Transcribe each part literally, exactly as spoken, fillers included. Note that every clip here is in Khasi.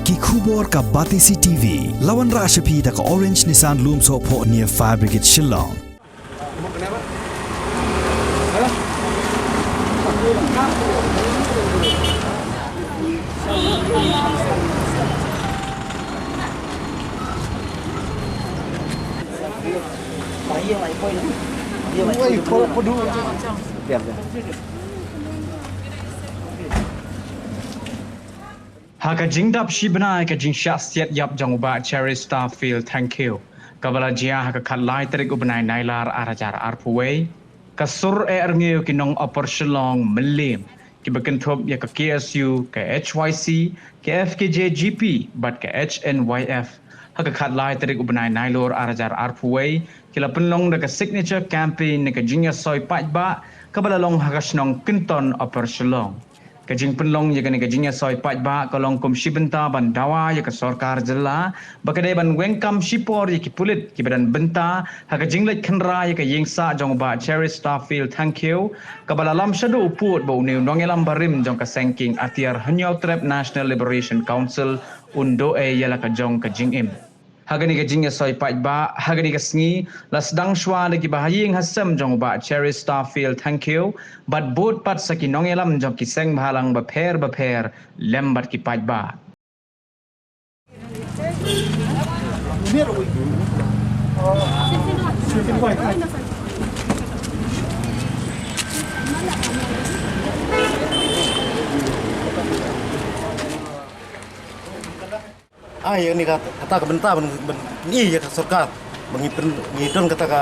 Ki khubor ka Batesi T V. La wanrah sha phi da ka Orange Nissan Lumsohphoh near Fire Brigade Shillong. Ha ka jingdap shi bnai ka jingshah siat ïap jong u Bah Cherry Starfield Thangkhiew, kaba la jia ha ka khatlai tarik u bnai Nailar ar hajar arphew wei, ka sur eh rngiew ki nong Upper Shillong Mylliem, kiba kynthup ïa ka K S U, ka H Y C, ka F K J G P bad ka H N Y F, ha ka khatlai tarik u bnai Nailur ar hajar arphew wei, ki la pynlong da ka signature campaign ne ka jingïasoi paidbah, kaba la long ha ka shnong Kynton, Upper Shillong. Ka jingpynlong ïa kane ka jingïasoi paidbah ka long kum shi bynta ban dawa ïa ka sorkar jylla ba ka dei ban weng kam shipor ïa ki pulit kiba don bynta ha ka jingleit khynra ïa ka ïingsah jong u Bah Cherry Starfield Thangkhiew, kaba la lam shaduh u pud ba une u nongïalam barim jong ka seng kieng atiar Hynñiewtrep National Liberation Council un duh ei ïa la ka jong ka jingim. Ha kane ka jingïasoi paidbah ha kane ka sngi la sdang shuwa da kiba ha ïing ha sem jong u Bah Cherry Starfield Thangkhiew bad bud pat sa ki nongïalam jong ki seng bhalang bapher bapher lem bad ki paidbah. Ai, ïa kane ka, kata ka bynta ban, ban pyni ïa ka sorkar ba ngi pyn, ngi don kata ka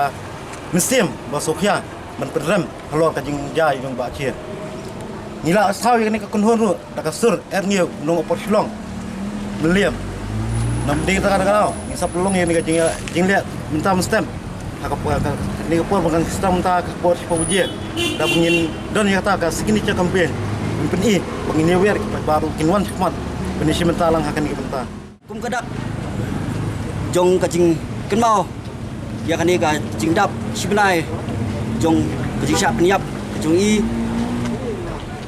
mynsiem ba sngewkhia ban pynrem halor ka jingjia jong Bah Cherry. Ngi la saw ïa kane ka kynhun ruh da ka sur eh rngiew nong Upper Shillong Mylliem. Namar dei kata ka daw ngi sa pynlong ïa kane ka jing, jingleh mynta mynstem. Ha ka por, ka, kane ka por ba ngan sdang mynta ka por shiphew baje. Da ba ngin don ïa kata ka signature campaign. Ngin pyni ba ngin ïawer ki paidbah ruh kin wan shakhmat ban ïashim bynta lang ha kane ka bynta. Kum ka dak jong ka jingkynmaw ïa kane ka jingdap shi bnai jong ka jingshah pynïap ka jong i,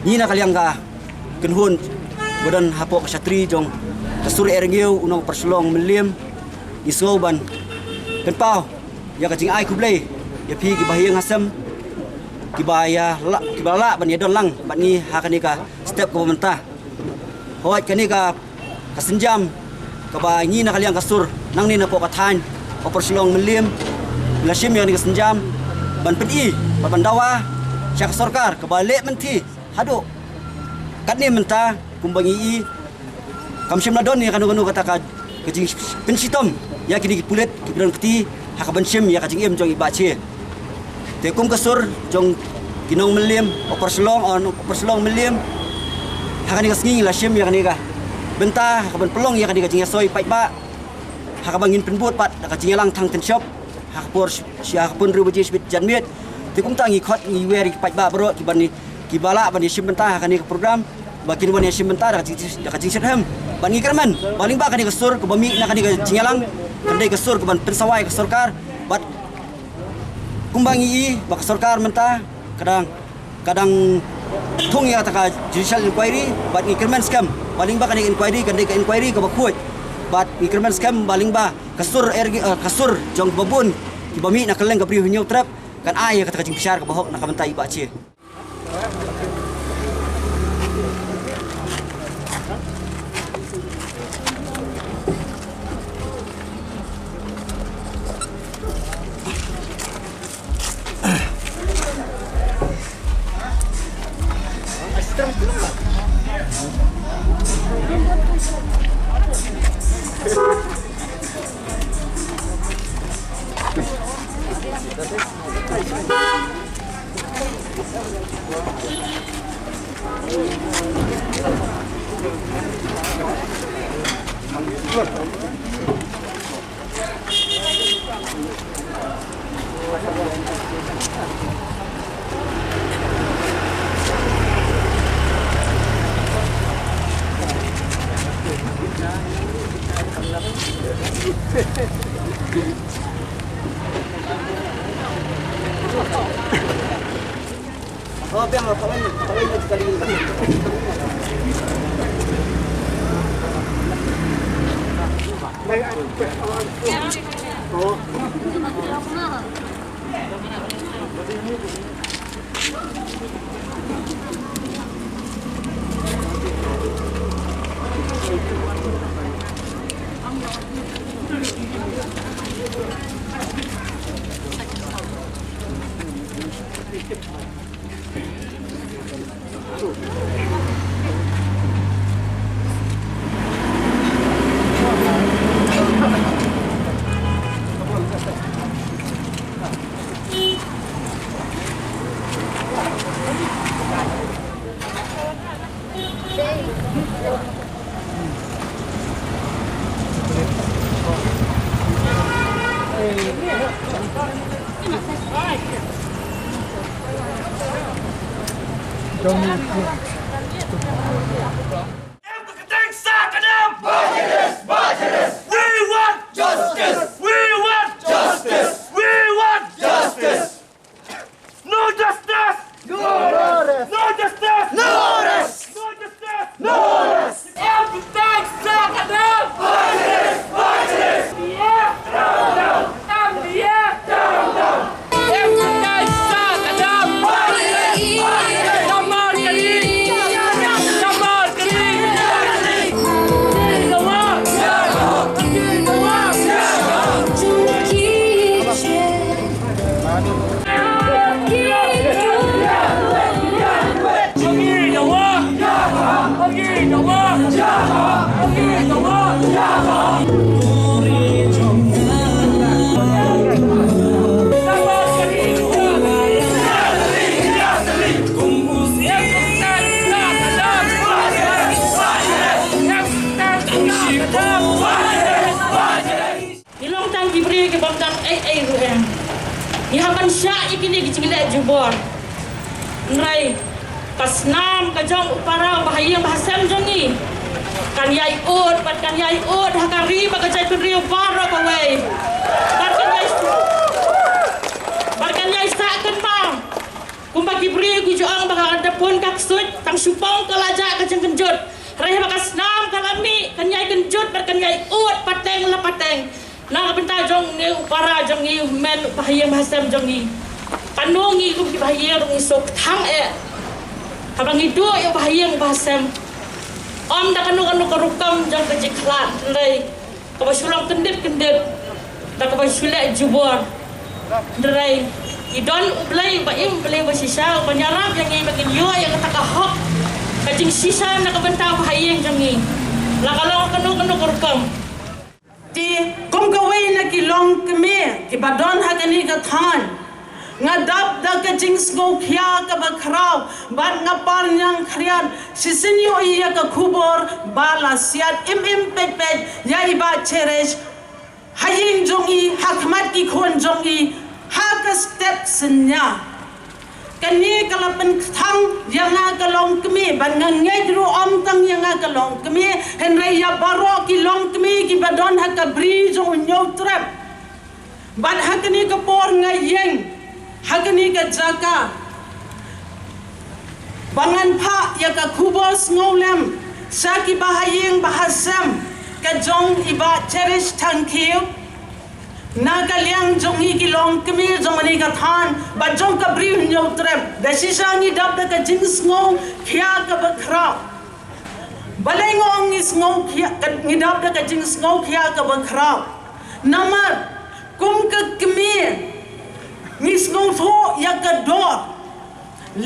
ngi na ka liang ka kynhun ba don hapoh ka shatri jong ka sur eh rngiew u nong Upper Shillong Mylliem, ngi sngew ban pynpaw ïa ka jingai khublei ïa phi kiba ha ïing ha sem, kiba ïa lah, kiba lah ban ïadon lang bad ngi ha kane ka step kaba mynta. Hooid, kane ka, ka sienjam kaba ngi na ka liang ka sur nangne napoh ka thaiñ Upper Shillong Mylliem la shim ïa kane ka sienjam ban pyni bad ban dawa sha ka sorkar kaba leh mynthi haduh katne mynta kumba ngi i. Kam shym la don ïa kano kano kata ka, ka jingpynshitom ïa kine ki pulit kiba don kti ha kaban shim ïa ka jingim jong i Bah Cherry. Te kum ka sur jong ki nong Mylliem, Upper Shillong, oh, Upper Shillong Mylliem, ha kane ka sngi ngi la shim ïa kane ka bynta ha kaban pynlong ïa kane ka jingïasoi paidbah ha kaba ngin pynbud pat da ka jingïalang thang tynshop ha ka por shi, shi, ha ka por hynriew baje shibit janmiet. Te kumta ngi khot ngi wer ïa ki paidbah baroh kiban ïa, kiba lah ban ïashim bynta ha kane ka program ba kin wan ïashim bynta da ka jing, da ka jingshitrhem. Bad ngi kyrmen ba lyngba kane ka sur kaba mih na kane ka jingïalang kan dei ka sur kaban pynsawa ïa ka sorkar. Bad kumba ngi i ba ka sorkar mynta ka dang, ka dang thung ïa kata ka judicial inquiry. Bad ngi kyrmen skhem ba lyngba kane ka inquiry kan dei ka inquiry kaba khuid. Bad ngi kyrmen skhem ba lyngba ka sur eh, ka sur jong kiba bun kiba mih na kylleng ka Bri u Hynñiewtrep kan ai ïa kata ka jingbishar kaba hok na ka bynta i Bah Cherry. Everything suck it up! Budget is, budget is! We want justice! We want justice! We want justice! No justice! No rest! No justice! No rest! No justice! No rest! Everything suck it up! Budget is, budget is! M D F down, down! M D F down, down! Ngi long tang ki briew ki bym don ei ei ruh em. Ngi hap ban shah ïa kine ki jingleh jubor. Hynrei ka snam ka jong u para u bahaïing bahasem jong ngi kan ïai ud bad kan ïai ud ha ka ri bad ka jaitbynriew baroh kawei. Bad kan ïai bad kan ïai sah kynmaw. Kumba ki briew ki ju ong ba ka da pun ka ksuid tang shu pong ka la jah ka jingkynjut. Hynrei haba ka snam ka la mih kan ïai kynjut bad kan ïai ud pateng la pateng. Na ka bynta jong ngi u para jong ngi u hynmen u bahaïing bahasem jong ngi. Kano ngi kum ki bahaïing ruh ngi suk thang eh. Haba ngi duh ïa u bahaïing bahasem. Ym da kano kano ka rukom jong ka jingkhlad hynrei kaba shu long kyndit kyndit da kaba shu leh jubor. Hynrei i don U Blei ba im, U Blei ba shisha uba ïarap ïa ngi ba ngin ïoh ïa kata ka hok ka jingshisha na ka bynta u bahaïing jong ngi. La ka long kano kano ka rukom. Te kum kawei na ki longkmie kiba don ha kane ka thaiñ, nga dap da ka jingsngewkhia kaba khraw bad nga par ñiang khriat. Shisien ïohi ïa ka khubor ba la siat im im peit peit ïa i Bah Cherish ha ïing jong i, ha khmat ki khun jong i, ha ka step synñia. Kane ka la pynkthang ïa nga ka longkmie bad nga ngeit ruh ym tang ïa nga ka longkmie hynrei ïa baroh ki longkmie kiba don ha ka bri jong u Hynñiewtrep. Bad ha kane ka por nga ïeng ha kane ka jaka ba ngan phah ïa ka khubor sngewlem sha ki bahaïing bahasem ka jong i Bah Cherish Thangkhiew. Na ka liang jong ngi ki longkmie jong kane ka thaiñ bad jong ka bri Hynñiewtrep da shisha ngi dap da ka jingsngewkhia kaba khraw. Balei nga ong ngi sngewkhia, ngi dap da ka jingsngewkhia kaba khraw? Namar kum ka kmie ngi sngewthuh ïa ka dor.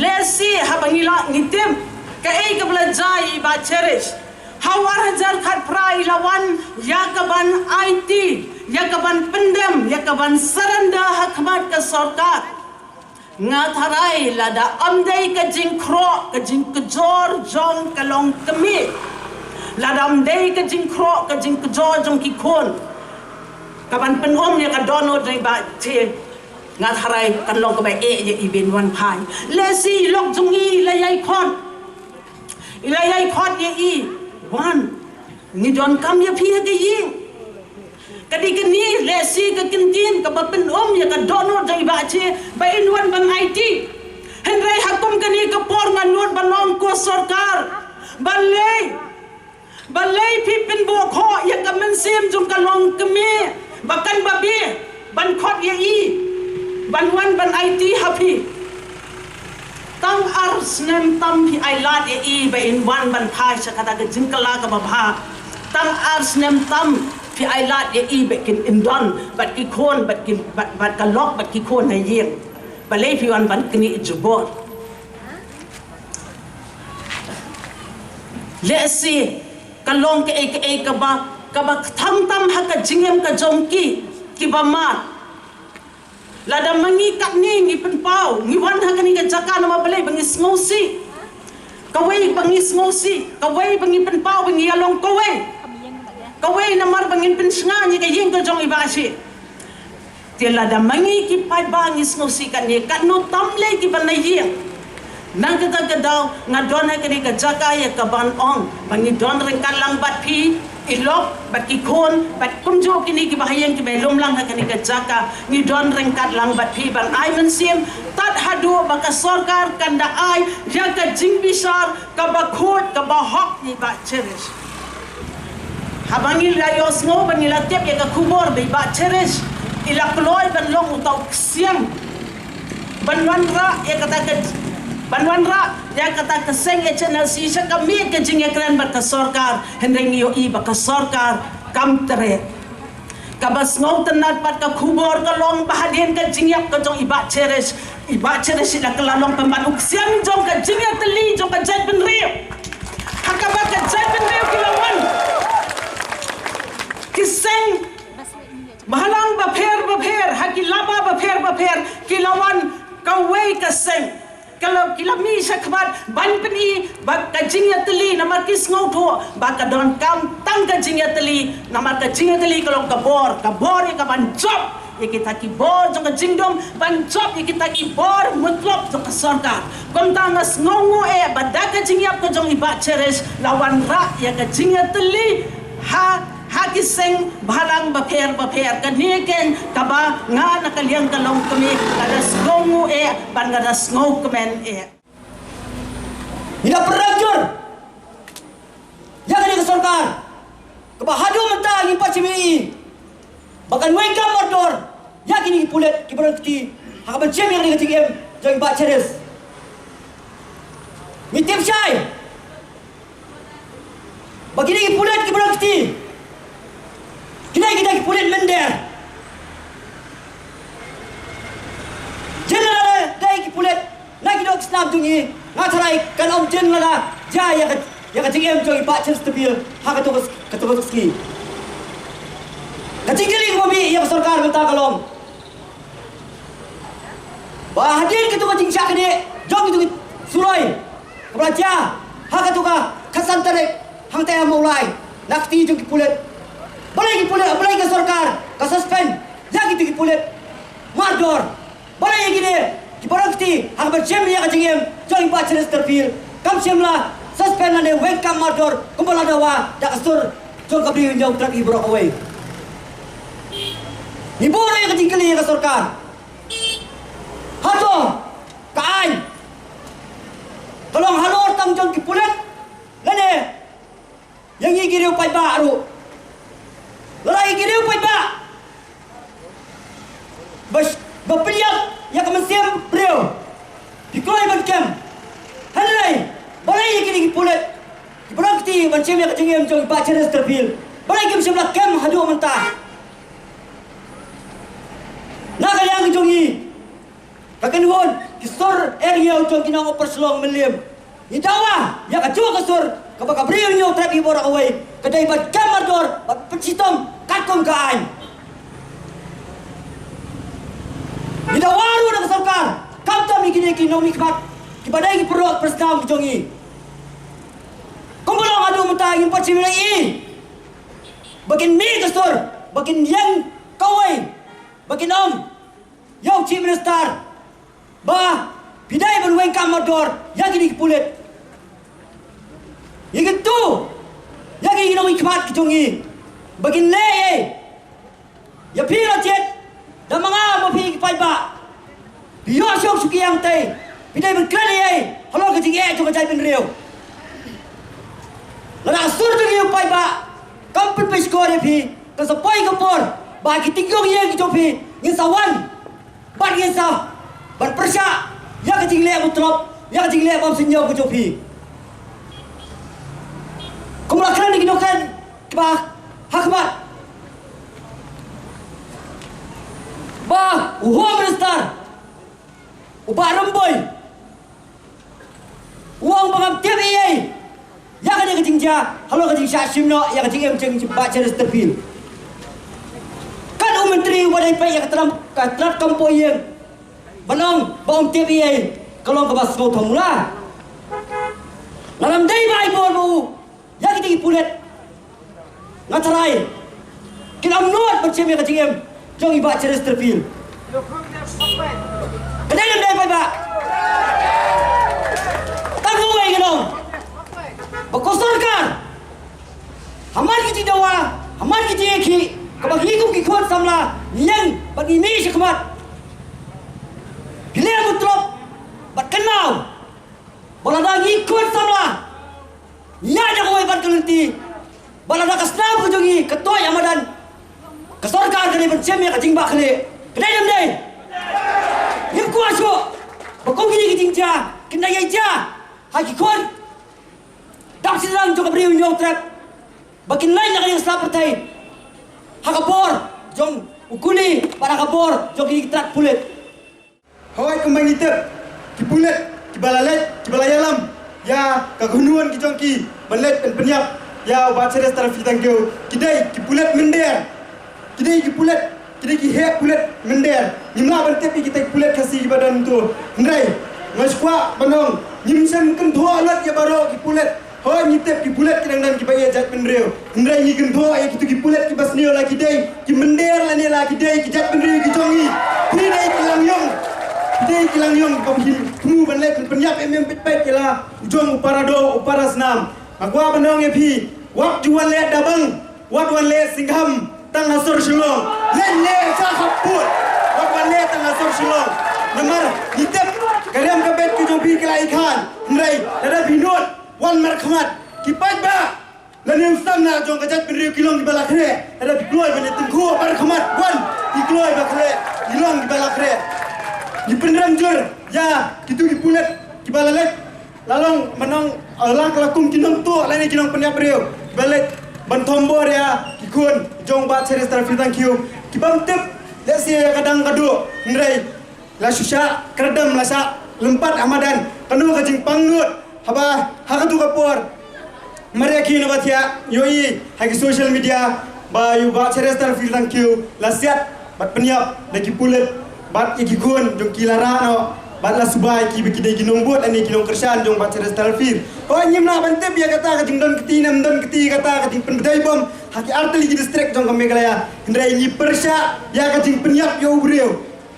Lehse haba ngi lah ngi tip kaei kaba la jia ïa i Bah Cherish. Ha u ar hajar khatphra i la wan ïa ka ban aiti, ïa ka ban pyndem, ïa ka ban surrender ha khmat ka sorkar. Nga tharai lada ym dei ka jingkhroh ka jingkjor jong ka longkmie, lada ym dei ka jingkhroh ka jingkjor jong ki khun, ka ban pynum ïa ka dohnud jong i Bah Cherish, nga tharai kan long kaba eh ïa i ban wan phai. Lehse i lok jong i i la ïai khot, i la ïai khot ïa i, wan, ngi donkam ïa phi ha ka ïing. Ka dei kane lehse ka kyntien kaba pynum ïa ka dohnud jong i Bah Cherish ba in wan ban aiti. Hynrei ha kum kane ka por nga nud ban ong ko sorkar, balei Balei phi pynbor khoh ïa ka mynsiem jong ka longkmie ba kan babe ban khot ïa i ban wan ban aiti ha phi? Tang ar snem tam phi ai lad ïa i ba in wan ban phai sha kata ka jingkylla kaba bha. Tang ar snem tam phi ai lad ïa i ba kin in don bad ki khun bad ki bad, bad ka lok bad ki khun ha ïing. Balei phi wan ban knieh jubor? Lehse ka long kaei kaei kaba, kaba kthang tam ha ka jingim ka jong ki, kiba mad. Lada ma ngi katne ngi pynpaw, ngi wan ha kane ka jaka namar balei ba ngi sngewsih. Kawei ba ngi sngewsih, kawei ba ngi pynpaw ba ngi ïalong kawei. Kawei namar ba ngin pynshngaiñ ïa ka ïing ka jong i Bah Shi. Te lada ma ngi ki paidbah ngi sngewsih katne, katno tam lei kiba na ïing. Na kata ka daw nga don ha kane ka jaka ïa kaban ong ba ngi don ryngkat lang bad phi, i lok bad ki khun bad kumjuh kine kiba ha ïing kiba lum lang ha kane ka jaka. Ngi don ryngkat lang bad phi ban ai mynsiem tad haduh ba ka sorkar kan da ai ïa ka jingbishar kaba khuid kaba hok ïa i Bah Cherish. Haba ngi la ïohsngew ba ngi la tip ïa ka khubor ba i Bah Cherish i la kloi ban long uta u ksiang ban wanrah ïa kata ka, ban wanrah ïa kata ka seng HNLC sha ka miet ka jingïakren bad ka sorkar, hynrei ngi ïohi ba ka sorkar kam treh. Kaba sngewtynnat pat ka khubor ka long ba hadien ka jingïap ka jong i Bah Cherish, i Bah Cherish i la kylla long pynban u ksiang jong ka jingïatylli jong ka jaitbynriew. Ha kaba ka jaitbynriew ki la wan, ki seng bhalang bapher bapher, ha ki laba bapher bapher ki la wan kawei ka seng. Ka la, ki la mih shakhmat ban pyni ba ka jingïatylli namar ki sngewthuh ba ka donkam tang ka jingïatylli, namar ka jingïatylli ka long ka bor, ka bor ïa ka ban jop ïa kita ki bor jong ka jingdum, ban jop ïa kita ki bor mutlop jong ka sorkar. Kumta nga sngewnguh eh ba da ka jingïap ka jong i Bah Cherish la wanrah ïa ka jingïatylli ha ha ki seng bhalang bapher bapher. Kane keiñ kaba nga na ka liang ka longkmie nga da sngewnguh eh bad nga da sngewkmen eh. Ngi da pyrshang jur ïa kane ka sorkar kaba haduh mynta ngi pat shim ïa i ba kan weng kam mardor ïa kine ki pulit kiba rangkti ha kaba shim ïa kane ka jingim jong i Bah Cherish. Ngi tip shai ba kine ki pulit kiba rangkti, kine kita ki pulit mynder. Jin lada dei ki pulit na ki doh ki snam jong ngi, nga tharai kan ym jin lada jia ïa ka, ïa ka jingim jong i Bah Cherish Tyrfield ha kato ka, kato ka sngi. Ka jingkylli kaba mih ïa ka sorkar mynta ka long ba hadien kito ka jingshah kynnoh jong kito ki suroi kaba la jia ha kito ka khatsan tarik hangtai ha Mawlai na kti jong ki pulit, balei ki pulit, balei ka sorkar ka suspend ïa kito ki pulit mardor? Balei ïa kine ki paralok kti ha kaba shim ïa ka jingim jong i Bah Cherish Tyrfield kam shym la suspend lane weng kam mardor kumba la dawa da ka sur jong ka Bri u Hynñiewtrep hi baroh kawei? Ngi buh ïa ka jingkylli ïa ka sorkar. Hato ka aiñ ka long halor tang jong ki pulit lane ïa ngi ki riew paidbah ruh? Lada ïa ki riew paidbah ba, ba pynïap ïa ka mynsiem briew phi kloi ban kem, hynrei balei ïa kine ki pulit ki paralok kti ban shim ïa ka jingim jong i Bah Cherish Tyrfield, balei kim shym la kem haduh mynta? Na ka liang jong ngi, ka kynhun ki sur ïingmane jong ki nongupper Shillong Mylliem, ngi dawa ïa kajuh ka sur kaba ka Bri u Hynñiewtrep hi baroh kawei ka dei ban kem mardor, ban pynshitom katkum ka aiñ. Ngi dawa ruh na ka sorkar, khamtam ïa kine ki nongmihkhmat kiba dei ki paralok parsnam jong ngi. Kumba long haduh mynta ngim pat shym la ïohi ba kin mih ka sur, ba kin ïeng kawei, ba kin ong ïa u Chief Minister ba phi dei ban weng kam mardor ïa kine ki pulit. Ngi kyntu ïa ki nongmihkhmat ki jong ngi ba kin leh ei ïa phi la jied da ma nga ma phi ki paidbah. Phi ïoh shong shuki hangtei, phi dei ban kren ei ei halor ka jingeh jong ka jaitbynriew. Lada ka sur jong ngi u paidbah kam pynpeit shkor ïa phi, kan sa poi ka por ba ki tyngkong ïing ki jong phi ngin sa wan bad ngin sa ban pyrshah ïa ka jingleh mutlop, ïa ka jingleh bym sngewthuh ka jong phi. Kumba la kren da ki nongkren kiba ha khmat ba u Home Minister u Bah Rymbui u ong ba ngam tip ei ei ïa kane ka jingjia halor ka jingshah shim noh ïa ka jingim jong u Bah Cheristerfield. Kat u Myntri uba dei peit ïa ka tram, ka trat kam poi ïing, ban ong ba um tip ei ei ka long kaba sngewthuh mula. Lada ym dei ba ai bor ba u ïa kita ki pulit, nga tharai kin ym nud ban shim ïa ka jingim jong i Bah Cheristerfield. Ka dei ne ym dei, paidbah? Tang kawei ngan ong ba ka sorkar, ha man ka jingdawa, ha man ka jingïakhih kaba ngi kum ki khun samla ngi ïeng bad ngi mih sha khmat, ngi leh mutlop bad kynmaw ba lada ngi khun samla ngi ïaid da kawei pat ka lynti, ba lada ka snam ka jong ngi ka tuid ha madan, ka sorkar ka dei ban shim ïa ka jingbakla. Ka dei ne ym dei? Ngim kwah shuh ba kum kine ki jingjia kin da ïai jia ha ki khun dap shynrang jong ka Bri u Hynñiewtrep, ba kin leit na ka ïing sla pyrthei ha ka bor jong u kuli bad ha ka bor jong ki trat pulit. Hooid, kumba ngi tip, ki pulit kiba la leit, kiba la ïalam ïa ka kynhun ki jong ki ban leit ban pynïap ïa u Bah Cheristerfield Thangkhiew, ki dei ki pulit mynder. Ki dei ki pulit, ki dei ki heh pulit mynder. Ngim lah ban tip ïa kita ki pulit Khasi kiba don to. Hynrei nga shu kwah ban ong, ngim shym kynthoh lut ïa baroh ki pulit. Hooid, ngi tip ki pulit ki dang don kiba ïeit jaitbynriew. Hynrei ngi kynthoh ïa kito ki pulit kiba sniew la ki dei ki mynder lane la ki dei ki jaitbynriew ki jong ngi. Ki dei ki langïong. Ki dei ki langïong kiba phi thmu ban leit ban pynïap em em peit peit ïa la u jong u para doh, u para snam. Nga kwah ban ong ïa phi, wat ju wan leh Dabang, wat wan leh Singham tang ha sor Shillong. Leh leh sha khappud. Wat wan leh tang ha sor Shillong. Namar ngi tip ka riam ka beit ki jong phi ki la ïakhun. Hynrei lada phi nud wan markhmat, ki paidbah lane u samla jong ka jaitbynriew ki long kiba la khreh. Lada phi kloi ban ïa tyngkhuh markhmat, wan, ki kloi ba khreh, ki long kiba la khreh. Ngi pynrem jur ïa kito ki pulit kiba la leit, la long ban ong, eh, la ka la kum ki nongtuh lane ki nongpynïap briew, kiba leit ban thombor ïa ki khun jong u Bah Cheristerfield Thangkhiew, kibym tip lehse ïa ka dang ka duh. Hynrei la shu shah kyrdem, la shah lympat ha madan. Kano ka jingpang nud haba ha kato ka por mar ïa ki naba thiah ïohi ha ki social media ba ïa u Bah Cheristerfield Thangkhiew la siat bad pynïap da ki pulit bad ïa ki khun jong ki la rah noh bad la suba ïa ki ba ki dei ki nongbud lane ki nongkyrshan jong u Bah Cheristerfield. Hooid, ngim lah ban tip ïa kata ka jingdon kti ne ym don kti, kata ka jingpynbtei bom ha ki artylli ki district jong ka Meghalaya. Hynrei ngi pyrshah ïa ka jingpynïap ïa u briew.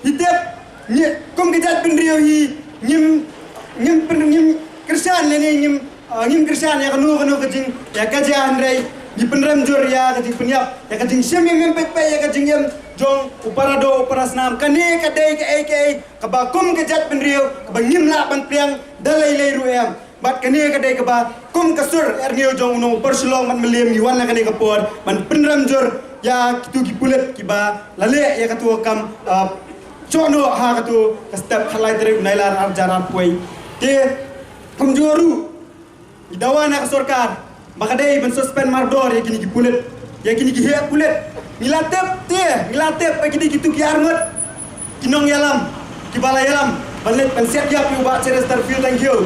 Hi tip, ngi kum ka jaitbynriew hi ngim, ngim pyn-, ngim kyrshan lane ngim, ah, ngim kyrshan ïa kano kano ka jing, ïa ka jia, hynrei ngi pynrem jur ïa ka jingpynïap, ïa ka jingshim im im peit peit ïa ka jingim jong u para doh, u para snam. Kane ka dei kaei kaei kaba kum ka jaitbynriew kaba ngim lah ban pdiang da lei lei ruh em. Bad kane ka dei kaba kum ka sur ïa ngi jong u nongpynshong bad mylliem ngi wan ha kane ka por ban pynrem jur ïa kito ki pulit kiba la leh ïa kato ka kam, ah, shoh noh ha kato ka step khatlai tarik u Nailar arhajar arphew. Te kumjuh ruh ngi dawa na ka sorkar ba ka dei ban suspend mardor ïa kine ki pulit, ïa kine ki heh pulit. Ngi la tip te, ngi la tip ba kine kito ki arngut ki nongïalam kiba la ïalam ban leit ban siat ïap ïa u Bah Cheristerfield Thangkhiew.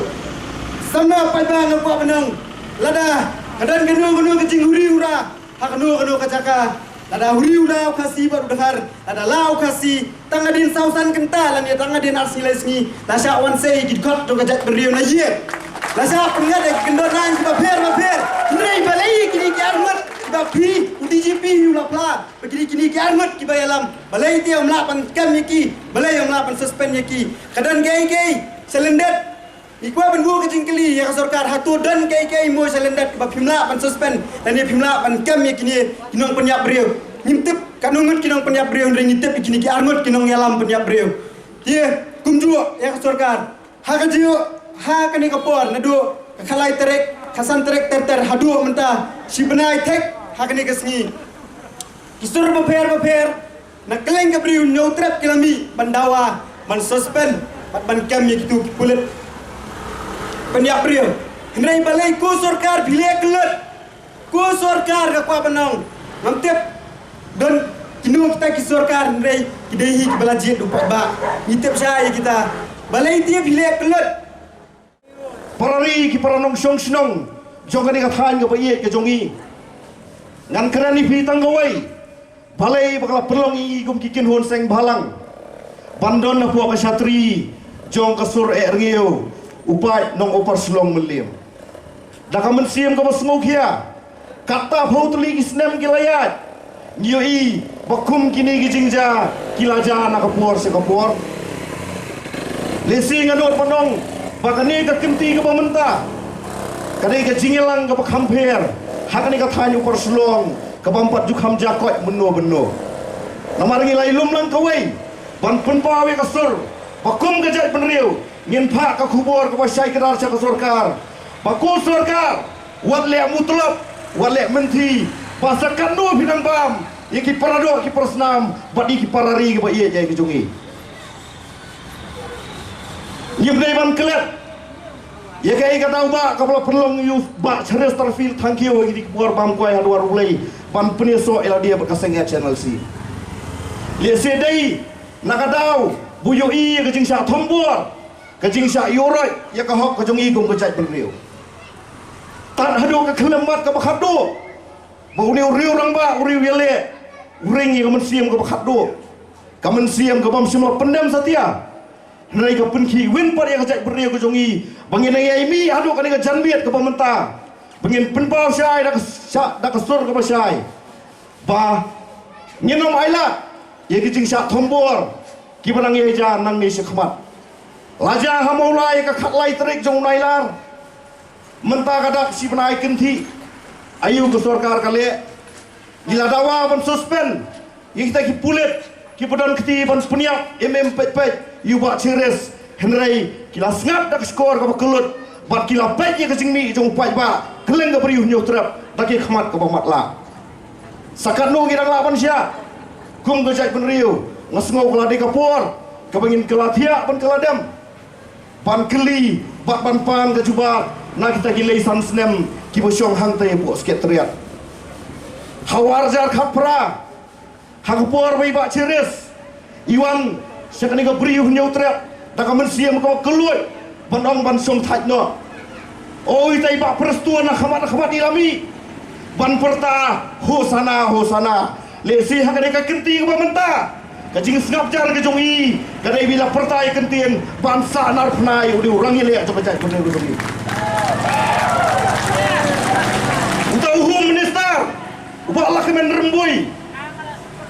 Samla paidbah, nga kwah ban ong, lada ka don kano kano ka jinghuri hura ha kano kano ka jaka, lada huri hura u Khasi bad u Dkhar, lada la u Khasi tang hadien saw san kynta lane tang hadien ar sngi lai sngi, la shah wan sei ïa ki dkhot jong ka jaitbynriew na ïing. La shah pynngat ïa ki kyndon nang kiba pher ba pher. Hynrei balei kine ki arngut kiba phi, u D G P hi u la phla ba kine, kine ki arngut kiba ïalam, balei te ym lah ban kem ïa ki, balei ym lah ban suspend ïa ki? Ka don kaei kaei sha lyndet? Ngi kwah ban buh ka jingkylli ïa ka sorkar, hato don kaei kaei mo sha lyndet ba phim lah ban suspend lane phim lah ban kem ïa kine ki nongpynïap briew? Ngim tip katno ngut ki nongpynïap briew, hynrei ngi tip ïa kine ki arngut ki nongïalam pynïap briew. Te kumjuh ïa ka sorkar, ha kajuh, ha kane ka por naduh ka khatlai tarik Ka san tarik ter ter haduh mynta shi bnai thik ha kane ka sngi. Ki sur bapher bapher na kylleng ka Bri u Hynñiewtrep ki la mih ban dawa ban suspend bad ban kem ïa kitu ki pulit pynïap briew. Hynrei balei ko sorkar phi leh kyllut? Ko sorkar ka kwah ban ong ngam tip don kino kita ki sorkar, hynrei ki dei hi kiba la jied u paidbah. Ngi tip shai ïa kita. Balei te phi leh kyllut? Para ri ki para nongshong shnong jong kane ka thaiñ kaba ïeit ka jong ngi, ngan kren ïa phi tang kawei. Balei ba ka la pynlong ïa ngi kum ki kynhun seng bhalang ban don hapoh ka shatri jong ka sur eh rngiew u paid nong Upper Shillong Mylliem? Da ka mynsiem kaba sngewkhia, katta phew tylli ki snem ki la ïaid, ngi ïohi ba kum kine ki jingjia ki la jia na ka por sha ka por. Lehse nga nud ban ong ba kane ka kynti kaba mynta ka dei ka jingïalang kaba kham pher ha kane ka thaiñ Upper Shillong, kaba ym pat ju kham jia koit mynno mynno. Namar ngi la ïalum lang kawei ban pynpaw ïa ka sur ba kum ka jaitbynriew ngin phah ka khubor kaba shai kdar sha ka sorkar ba ko sorkar, wat leh mutlop, wat leh mynthi, ba sa katno phi nang bam ïa ki paradoh ki parasnam bad ïa ki para ri kiba ïeit ïa ka jong ngi. Ngim dei ban klet ïa kaei ka daw ba kaba la pynlong ïa u Bah Cheristerfield Thangkhiew ha kine ki por bam kwai ha duwar U Blei ban pynïasoh ïa lade bad ka seng H N L C. Lehse dei na ka daw ba u ïohi ïa ka jingshah thombor, ka jingshah ïuhroit ïa ka hok ka jong ngi kum ka jaitbynriew. Tad haduh ka khyllipmat kaba khatduh ba une u riew rangbah u riew ïaleh u ring ïa ka mynsiem kaba khatduh, ka mynsiem kaba ym shym la pyndem satia. Hynrei ka pynkhih win pat ïa ka jaitbynriew ka jong ngi ba ngin nang ïai mih haduh kane ka janmiet kaba mynta ba ngin pynpaw shai da ka, da ka sur kaba shai ba ngin ym ailad ïa ki jingshah thombor kiba nang ïai jia nangne shakhmat. La jia ha Mawlai ïa ka khatlai tarik jong u Nailar. Mynta ka dak shi bnai kynthih. Aïu ka sorkar ka leh? Ngi la dawa ban suspend ïa kita ki pulit kiba don kti ban pynïap im im peit peit ïa u Bah Cheris. Hynrei ki la sngap da ka shkor kaba kyllut bad ki la peit ïa ka jingmih jong u paidbah kylleng ka Bri u Hynñiewtrep da ki khmat kaba matlah. Sa katno ngi dang lah ban shah kum ka jaitbynriew? Nga sngew ka la dei ka por kaba ngin kylla thiah ban kylla dem, ban kylli bad ban pan ka jubab na kita ki lei san snem kiba shong hangtei hapoh Secretariat. Ha u arhajar khatphra, ha ka por ba i Bah Cheris i wan sha kane ka Bri u Hynñiewtrep da ka mynsiem kaba kylluid ban ong ban shong thait noh. O, itai i Bah Prestone ha khmat ha khmat i la mih ban pyrta Hosana, Hosana. Lehse ha kane ka kynti kaba mynta ka jingsngap jar ka jong i ka dei ba i la pyrta ïa ka ktien ban sah nar pynai u dei u rang ïaleh jong ka jaitbynriew ka jong i. Uta u Home Minister u Bah Lahkmen Rymbui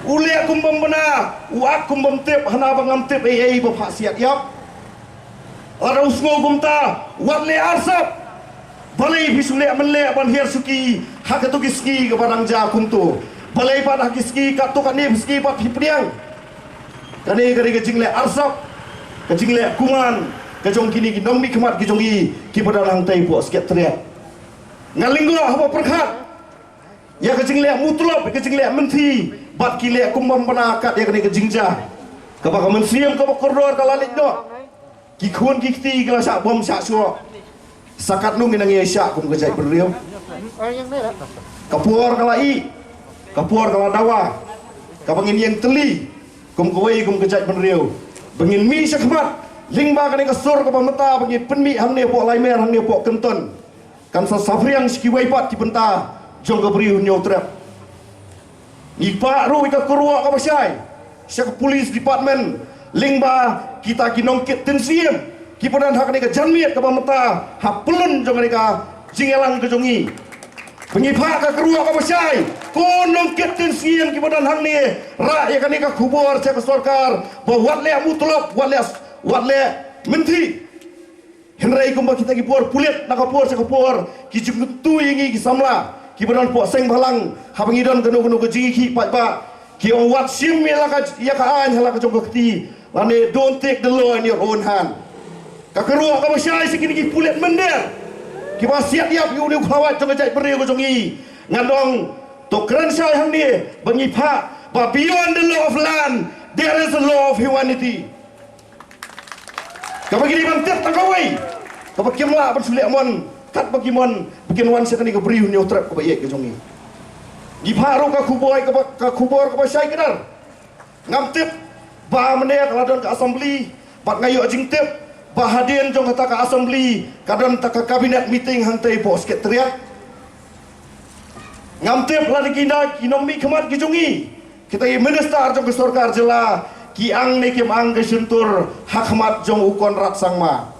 u leh kum bym bna, u act kum bym tip, hana ba ngam tip ei ei ba phah siat ïap. Lada u sngew kumta, wat leh arsap. Balei phi shu leh mynleh ban hiar suki ha kato ki sngi kaba dang jia kumto? Balei pat ha ki sngi katto katne phi sngi pat phi pdiang? Kane ka dei ka jingleh arsap, ka jingleh kuman ka jong kine ki nongmihkhmat ki jong ngi kiba don hangtei hapoh Secretariat. Nga lyngkhuh haba pyrkhat ïa ka jingleh mutlop, ïa ka jingleh mynthi bad ki leh kum bym bna kat ïa kane ka jingjia kaba ka mynsiem kaba kordor ka la leit noh. Ki khun ki kti ki la shah bom shah shuh. Sa katno ngi nang ïai shah kum ka jaitbynriew? Ka por ka la ih, ka por ka la dawa kaba ngin ïeng tylli kum kawei kum ka jaitbynriew ba ngin mih shakhmat lyngba kane ka sur kaba mynta ba ngi pynmih hangne hapoh Laimer, hangne hapoh Kynton. Kan sa saphriang sha kiwei pat ki bynta jong ka Bri u Hynñiewtrep. Ngi phah ruh ïa ka kyrwoh kaba shai sha ka Police Department lyngba kita ki nongkit ktien Siem kiba don ha kane ka janmiet kaba mynta ha pyllun jong kane ka jingïalang ka jong ngi. Ba ngi phah ka kyrwoh kaba shai, ko nongkit ktien Siem kiba don hangne, rah ïa kane ka khubor sha ka sorkar ba wat leh mutlop, wat leh, wat leh mynthi. Hynrei kumba kita ki bor pulit na ka por sha ka por ki jingkyntu ïa ngi ki samla kiba don hapoh seng bhalang, haba ngi don kano kano ka jingïakhih paidbah, ki ong wat shim ïa la ka, ïa ka aiñ ha la ka jong ka kti, lane don't take the law in your own hand. Ka kyrwoh kaba shai sha kine ki pulit mynder. Kiba siat ïap ïa une u khlawait jong ka jaitbynriew ka jong ngi. Ngan ong, to kren shai hangne ba ngi phah ba beyond the law of land there is a law of humanity. Kaba ngi dei ban tip tang kawei, kaba kim lah ban shu leh mon katba ki mon ba kin wan sha kane ka bri Hynñiewtrep kaba ïeit ka jong ngi. Ngi phah ruh ka khubor kaba, ka khubor kaba shai kdar. Ngam tip ba mynne ka la don ka assembly, bad nga ïoh jingtip ba hadien jong kata ka assembly ka don ta ka cabinet meeting hangtei hapoh secretariat. Ngam tip lada ki na ki nongmihkhmat ki jong ngi, kita ki minister jong ka sorkar jylla, ki ang ne kim ang ka shyntur ha khmat jong u Conrad Sangma.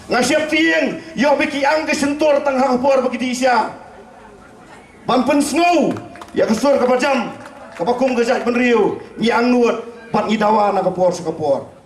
Nga sheptieng ïoh ba ki ang ka shyntur tang ha ka por ba ki dih sha. Ban pynsngew ïa ka sur kaba jam, kaba kum ka jaitbynriew ngi angnud bad ngi dawa na ka por sha ka por.